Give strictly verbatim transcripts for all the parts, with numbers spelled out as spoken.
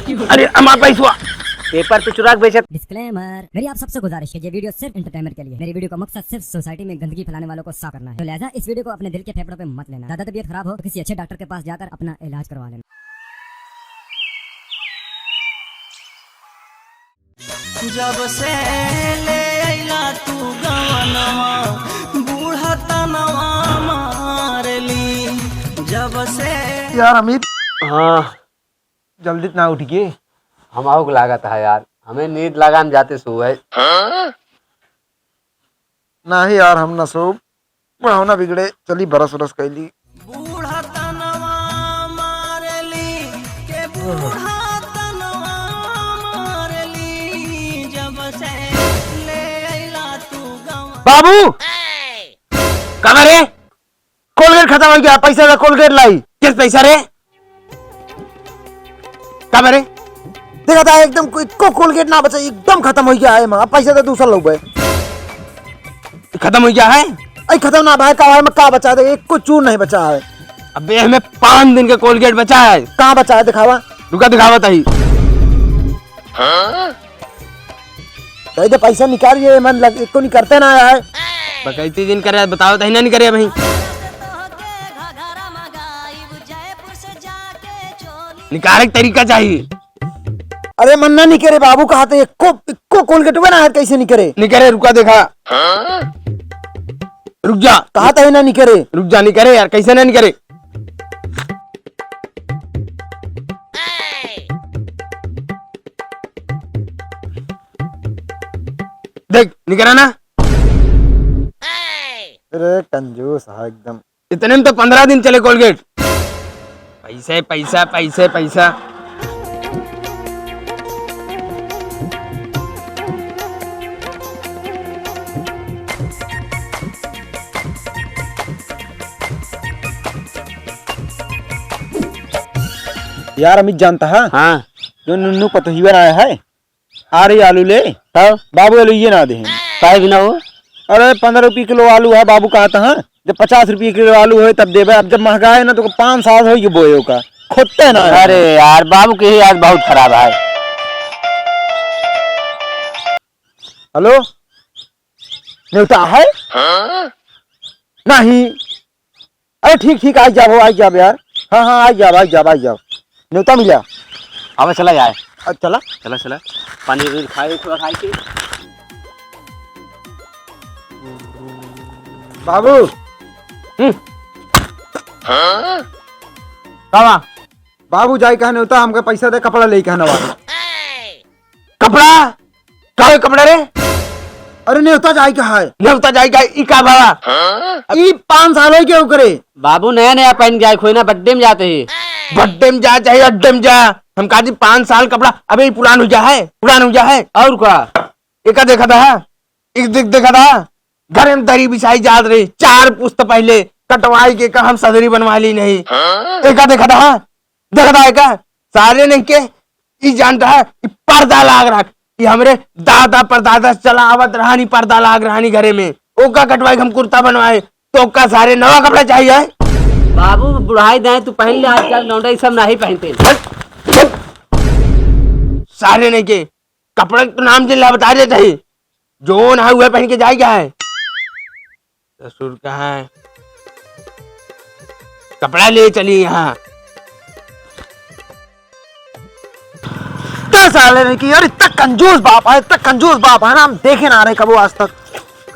अरे, हमार पैसवा। पेपर पे चुरा के बेचत। Disclaimer, मेरी आप सबसे गुजारिश है, ये वीडियो सिर्फ एंटरटेनमेंट के लिए। मेरी वीडियो का मकसद सिर्फ सोसाइटी में गंदगी फैलाने वालों को साफ करना है, तो लिहाजा इस वीडियो को अपने दिल के फेफड़ों पे मत लेना। ज्यादा तबीयत खराब हो तो किसी अच्छे डॉक्टर के पास जाकर अपना इलाज करवा लेना। जब से ले अइला तू गवनवा, बूढ़ा तनवा मारली। जब से यार अमित, हाँ। जल्दी ना उठ के। हम आउक लागत है यार, हमें नींद लगा, हम जाते सोए। हाँ? नाही यार, हम ना सोब, बुढ़ौना बिगड़े, चली बरस उरस कैली। बूढ़ा तनवा मारली, के बूढ़ा तनवा मारली, जब से ले अइला तू गवन। बाबू! का बा रे? कोलगेट खतम होइ गया, पैसा दा, कोलगेट लाई। किस पैसा रे? का बा रे? देखा था एकदम को-, एको कोलगेट ना बचा, एकदम खतम होइ गया है, माँ। अब पैसा दा, दूसरा लउबे। खतम होइ गया है? अरे खतम ना भाई, का भाई में का बचा दे, एको चूर नहीं बचा है। अबे हमें पाँच दिन के कोलगेट बचा है। कहाँ बचा है, दिखावा। रुका, दिखावा ताही। हाँ? दे दे पैसा निकाल, ये मन लग, एको निकरते ना आया है। बकैती दिन करे, बतावा ताही ना निकरे भाई। निकारे के तरीका चाहिए। अरे मन्ना निकरे बाबू, कहा तो एको, एको कोलगेटवे ना है, कैसे निकरे? निकरे, रुका देखा। रुक जा। कहा तो ना निकरे। रुक जा, निकरे यार, कैसे ना निकरे? देख, निकरा ना। अरे कंजूस है एकदम। इतने में तो पन्द्रह दिन चले कोलगेट। पैसे, पैसा, पैसे, पैसा। यार अमित जानता है? हाँ। जो नुन्नू पतोहिया आया है, अरे आलू ले। हाँ। बाबू आलू ये ना दे। काहे बिना हो? अरे पन्द्रह रुपये किलो आलू है, बाबू कहत है, जब पचास रुपये किलो आलू होए तब देबे। अब जब महंगा है ना तो पाँच साल होइ गए बोए का, खोदते ना है। अरे यार, बाबू के ही आज बहुत खराब है। हेलो, नेवता है? हाँ? नहीं। अरे ठीक, ठीक, आई जाब हो, आई जाब यार। हाँ, हाँ, आई जाब, आई जाब, आई जाब। नेवता मिला। अब चला जाए। अब चला। चला, चला। पानी उनी खाए, थोड़ा खाए के। बाबू। हम्म। का बा? बाबू जाई कहा नेवता, हमका पैसा दे, कपड़ा ले कहा नवा। कपड़ा? का है कपड़ा रे? अरे नेवता जाई का है? नेवता जाई का, ई का भावा? ई पाँच साल होइ गए ओकरे। बाबू नया नया पहन के आए, खोई ना बड्डे में जाते ही। बड्डे में जा चाहे अड्डे में जा, हम कहा जी पाँच साल कपड़ा, अबे ई पुरान हो गया है, पुरान हो गया है। और का? एका देखा था, एक देख देखा था, घर में दरी बिछाई जात रही, चार पुस्त पहले कटवाई के का हम सदरी बनवा ली नहीं। एका देखा था, देखा था एका, सारे नहीं के ई जानता है, ई पर्दा लाग रहा, ई हमरे दादा परदादा से चला आवत रहानी, पर्दा लाग रहानी घरे में। ओका कटवाई हम कुर्ता बनवाए, तो ओका सारे नवा कपड़ा चाहिए। बाबू, बुढ़ाई दाएं तू पहन ले, आजकल लौंडा ई सब नहीं पहनते। हट, हट। सारे नहीं के कपड़ा तो नाम जिला बता देते ही, जोन है वह पहन के जाए क्या है। ससुर कहाँ है? कपड़ा ले चली यहाँ। तो साले ने की, यार, इतना कंजूस बाप है, इतना कंजूस बाप है ना, हम देखे ना रहे कबो आज तक।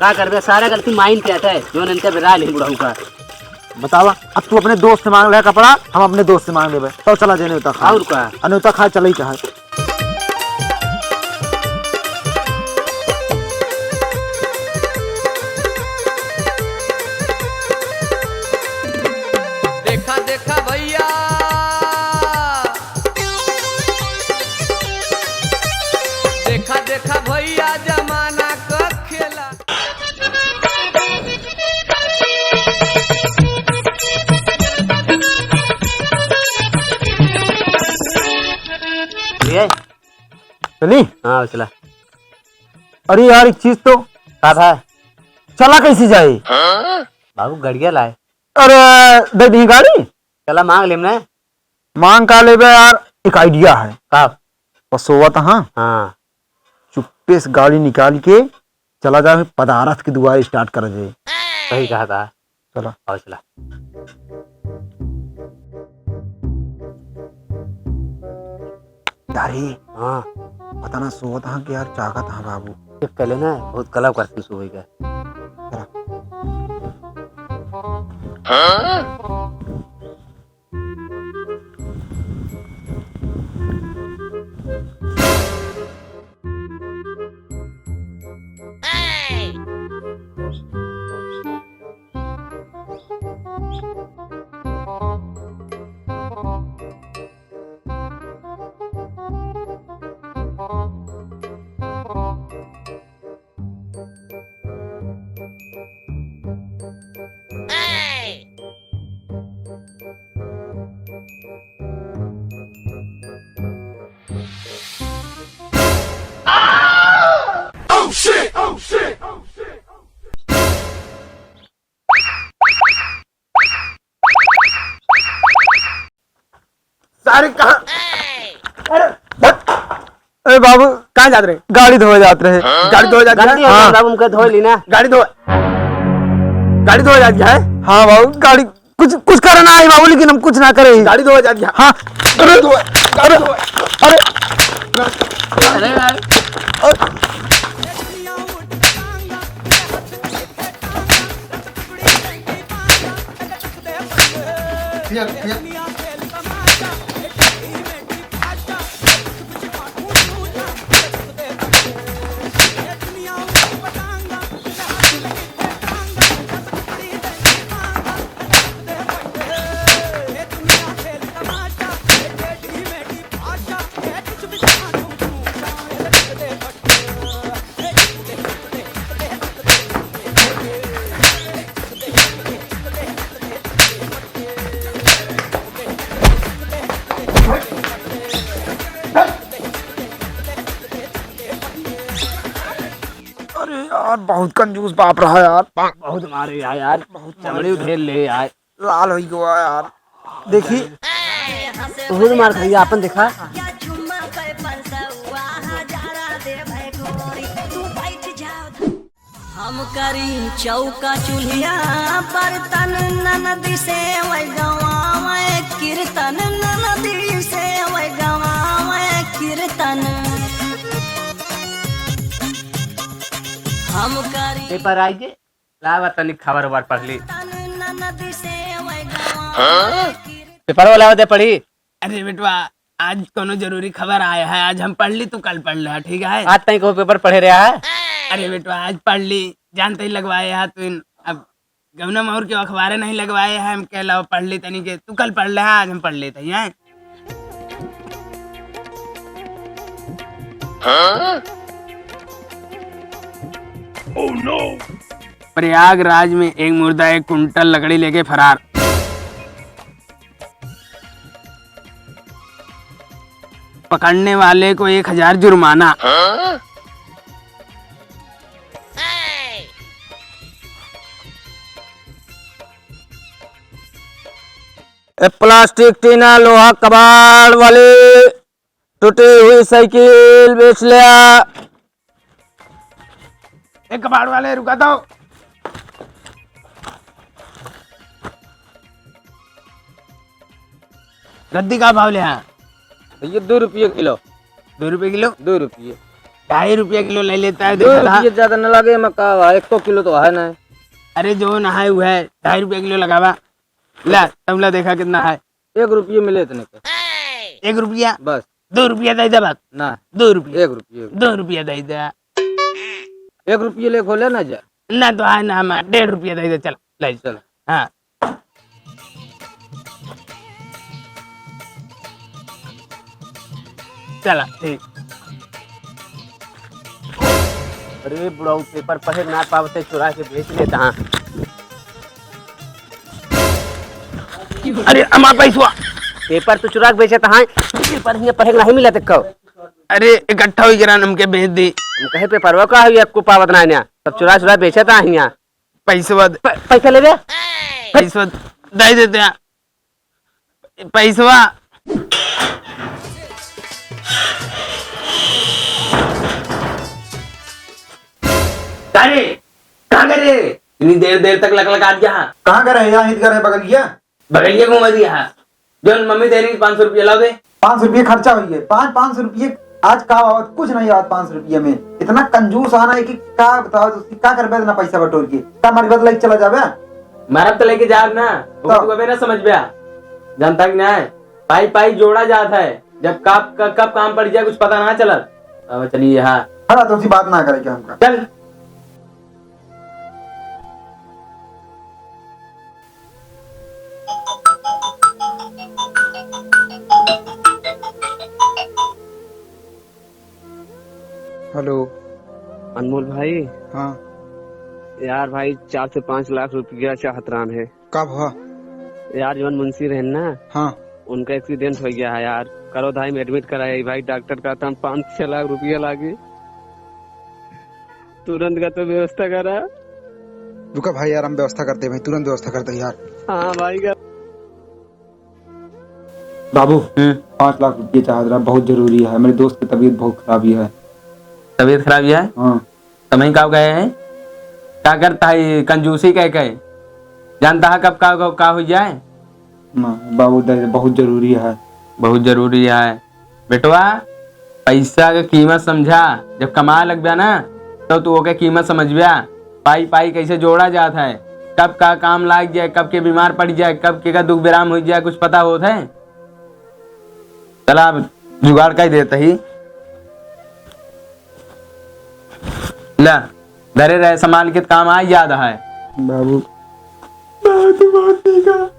का करबे, सारा गलती माइन के आता है, जो नंतर बेरा ले बुढ़ऊ का। बतावा, अब तू अपने दोस्त से मांग ले कपड़ा, हम अपने दोस्त से मांग लेबे। तो चला जे नेवता खाए। और का? आ नेवता खाए चले ही चाहे। देखा, देखा भैया, देखा, देखा भैया, जमाना का खेला। ये? चली? हाँ, चला। अरे यार, एक चीज तो। का था? चला कैसे जाए? बाबू, गड़िया लाए। अरे, दे दी गाड़ी? चला, मांग लेम ना। मांग का लेबे यार? एक idea है। का? बस सोवत हाँ। हाँ। चुप्पे से गाड़ी निकाल के चला जाए, पदारथ के दुआरे start कर दे। सही कहा था। चला। आओ, चला। यार, ई हाँ। पता ना सोवत हाँ कि यार, जागत हाँ बाबू। चेक कर लेना, बहुत गला करके सोएगा। चला। सारे कहाँ? अरे, हट। अरे बाबू, कहाँ जात रहे? गाड़ी धोए जात रहे। गाड़ी धोए जात गाड़ी रहे? धोए हाँ। जात बाबू, हमके धोए ली ना। गाड़ी धोए, गाड़ी धोए जात है? हाँ बाबू, गाड़ी कुछ, कुछ करना है बाबू, लेकिन हम कुछ ना करे। गाड़ी धोए जात है? हाँ। गाड़ी धोए, गाड़ी अरे, धोए। अरे। अरे यार। अरे। अरे यार, बहुत कंजूस बाप रहा यार। बहुत मारे यार, यार। बहुत मारे। चमड़ी उधेड़ ले यार। लाल होई गवा यार। देखी। बहुत मार भैया, अपन देखा। हम करी चौका चूल्हिया बर्तन, ननदी से वै गवावे कीर्तन, ननदी से वै गवावे कीर्तन। हम करी पेपर आई गे, लावा तनी खबर वबर पढ़ ली। तन ननदी से वै गवावे कीर्तन। पेपर वाला होते पढ़ी। अरे बेटवा, आज कोनो जरूरी खबर आया है, आज हम पढ़ ली, तू कल पढ़ ले, ठीक है? आज तई को पेपर पढ़े रहा है? अरे बेटवा, आज पढ़ ली, जान तई लगवाए है तू इन, अब गौना माहौर के अखबारे नहीं लगवाए है, हम कह लो पढ़ ली तनी के, तू कल पढ़ ले, आज हम पढ़ लेते हैं। प्रयागराज में एक मुर्दा एक कुंटल लकड़ी लेके फरार। पकड़ने वाले को एक हजार जुर्माना। ए, प्लास्टिक, टीना, लोहा, कबाड़ वाले टूटी हुई साइकिल बेच लिया। ए, कबाड़ वाले, रुका तो। रद्दी का भाव ले? हाँ, भैया, दो रुपये किलो। दो रुपये किलो? दो रुपये। ढाई रुपये किलो ले लेता है, दो देखा था। रुपये ज्यादा न लगे, मैं का भाई, एक किलो तो है ना। अरे, जो ना है, वो है, ढाई रुपये किलो लगावा। ला, तौला देखा कितना है। एक रुपये मिले इतने के। एक रुपया? बस। दो रुपया दे दे बात। ना। दो रुपया। एक रुपये। दो रुपया दे दे। एक रुपये ले खोले ना जा। ना तो आए ना, हम डेढ़ रुपया दे दे, चल, ले चल। चल। हाँ। चला, ठीक। अरे बुढ़ऊ, पेपर पढ़े ना पावते, चुरा के बेच लेता। हाँ। अरे, अमा पैसवा। पेपर तो चुरा के बेचत हैं, पेपर हियाँ पढ़े के नहीं मिलत एक्को। अरे, इकट्ठा होई के रहन, हमके भेज दी। हम कहे, पेपरवा का है, एक्को पावत ना हियाँ। सब चुरा चुरा बेचत हैं हियाँ। पैसवा दे। प-, पैसा लेबे? पैसवा दे देते हैं। पैसवा। अरे, कहाँ करे? इतनी देर, देर तक लक लक आ गया। कहाँ करे? यहाँ हित करे बगलिया। बगलिया घुमा दिया। जौन मम्मी दे रही पाँच सौ रुपया लाओ दे। पाँच सौ रुपये खर्चा हुई है। पाँच, पाँच सौ रुपये आज का आवत? कुछ नहीं आवत पाँच सौ रुपये में। इतना कंजूस आना है कि का बताओ, तो उसकी का करबे इतना पैसा बटोर के? का हमारी बात लेके चला जाबे? मारब तो लेके जाब ना, तो? तू अबे ना समझ बे। जानता कि ना है? पाई पाई जोड़ा जात है। जब कब, कब, कब काम पड़ जाए, कुछ पता ना चलत। अब चलिए यहाँ। हाँ, तो उसी बात ना करे क्या हमका? चल। हेलो। अनमोल भाई। हाँ। यार भाई, चार से पाँच लाख रुपया चाहत रहन है। का भा? यार, जौन मुंशी रहन ना, हाँ। उनका एक्सीडेंट हो गया है यार, करोधा में एडमिट कराया है भाई, डॉक्टर कहत हैं पाँच छह लाख रुपया लागी। तुरंत का तो व्यवस्था करा। रुका भाई यार, हम व्यवस्था करते हैं भाई, तुरंत व्यवस्था करते हैं यार। हाँ भाई का। बाबू, हम्म। पाँच लाख रुपये चाहत रहा, बहुत जरूरी है, मेरे दोस्त की तबीयत बहुत खराब ही है। तबीयत खराब ही है? हाँ। तमही का गए हैं? का करता है ये कंजूसी कह के? जानता है कब का, का, का हो जाए? ना, बाबू, दे, बहुत जरूरी है। बहुत जरूरी है। बेटवा, पैसा के कीमत समझा, जब कमाए लगबे ना, तो तू ओके कीमत समझबे। पाई, पाई कैसे जोड़ा जात है, कब का काम लाग जाए, कब के बीमार पड़ जाए, कब के का दुख विराम हो जाए, कुछ पता होत है? चला, अब जुगाड़ कर देता ही। ला, धरे रहे, संभाल के काम आ याद है। बाबू। बात, बात नहीं का।